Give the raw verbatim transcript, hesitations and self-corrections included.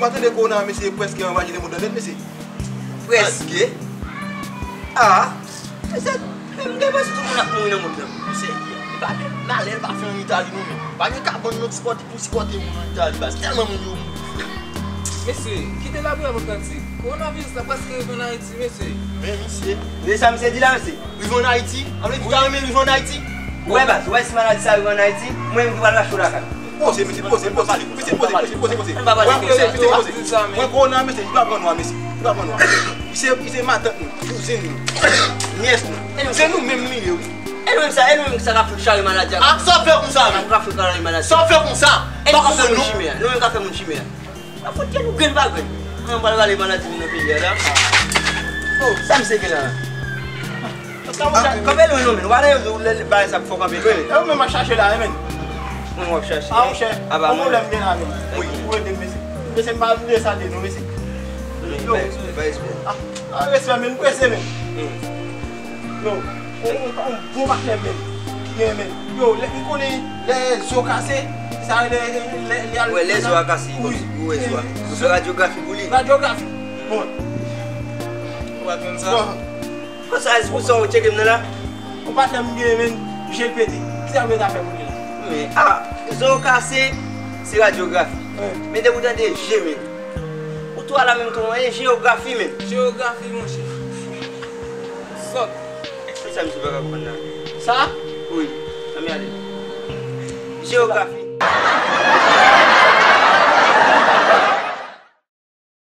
Pa tande kowona a, mesye, prèske anvayi lemonn nan nèt, mesye. Prèske? Ah, mesye, men m gen prèske tout moun ap mouri nan mond nan. Mesye, li pa gen malè, li pa fè ann Itali, non, men. Pa gen kabann nan sipòte pou sipòte moun ann Itali, baz. Tèlman moun yo mouri. Mesye, kite lapriyè pou kantik. Kowonaviris la prèske rive ann Ayiti, mesye. Men, misye. Men sa misye di la, mesye. Rive ann Ayiti? Sa vle di w ta renmen rive ann Ayiti? Ou wè baz, ou wè si maladi sa rive ann Ayiti, mwen menm ki pral rache w lakay. Poze, mesye, poze, poze, mesye, poze, poze, poze, poze. Ann pa pale konsa. Mesye, poze, poze. Mwen kowonan, mesye, li pa pran nwa, mesye. Li pa pran nwa. Li se, li se matant nou, kouzin nou, nyès nou. Se nou menm li ye, wi. E nou menm sa, e nou menm sa k ap fè chare maladi a. Ah, sa w fè konsa menm? Sa w fè chare maladi a. Sa w fè konsa? E nou menm k ap fè moun chimè a. Nou menm k ap fè moun chimè a. A fout kè nou grenn pa grenn. Mwen pral rale maladi m nan peyi a la. Oh, sa misye gen la? Kanpe lwen non, men. Ou pa tande yo di w lè bagay sa fò kanpe lwen, men. E ou menm w ap chache la, men. Mwen w ap chache. Ah, monchè, yon pwoblèm gen la, men. Wi, ou ede m, mesye. Mesye, m pa bliye sa de nou, mesye. Yo. Ah, ah, respè, men, m prese, men. Yo, yon, yon, yon bon patnè, men. Ki gen, men. Yo, lè m konnen lè zo kase, sa lè, lè, lè, lè al. Wè, lè zo a kase, kòmsi pou wè zo a. Ou fè radyografi pou li. Radyografi. Bon. Ou pa konn sa? Bon. Konsa, se pou sa ou tcheke m nan la? Yon patnè m gen, men, je l pete. Kisa w mete a fè pou li la? Men, ah, zo kase, se radyografi. Wi. Men depi w tande je, men. Ou tou a la menm tou, e jeyografi, men. Jeyografi, monchè. Sòt. Ki sa misye pa ka konprann la? Sa? Wi. Ann ale. Jeyografi.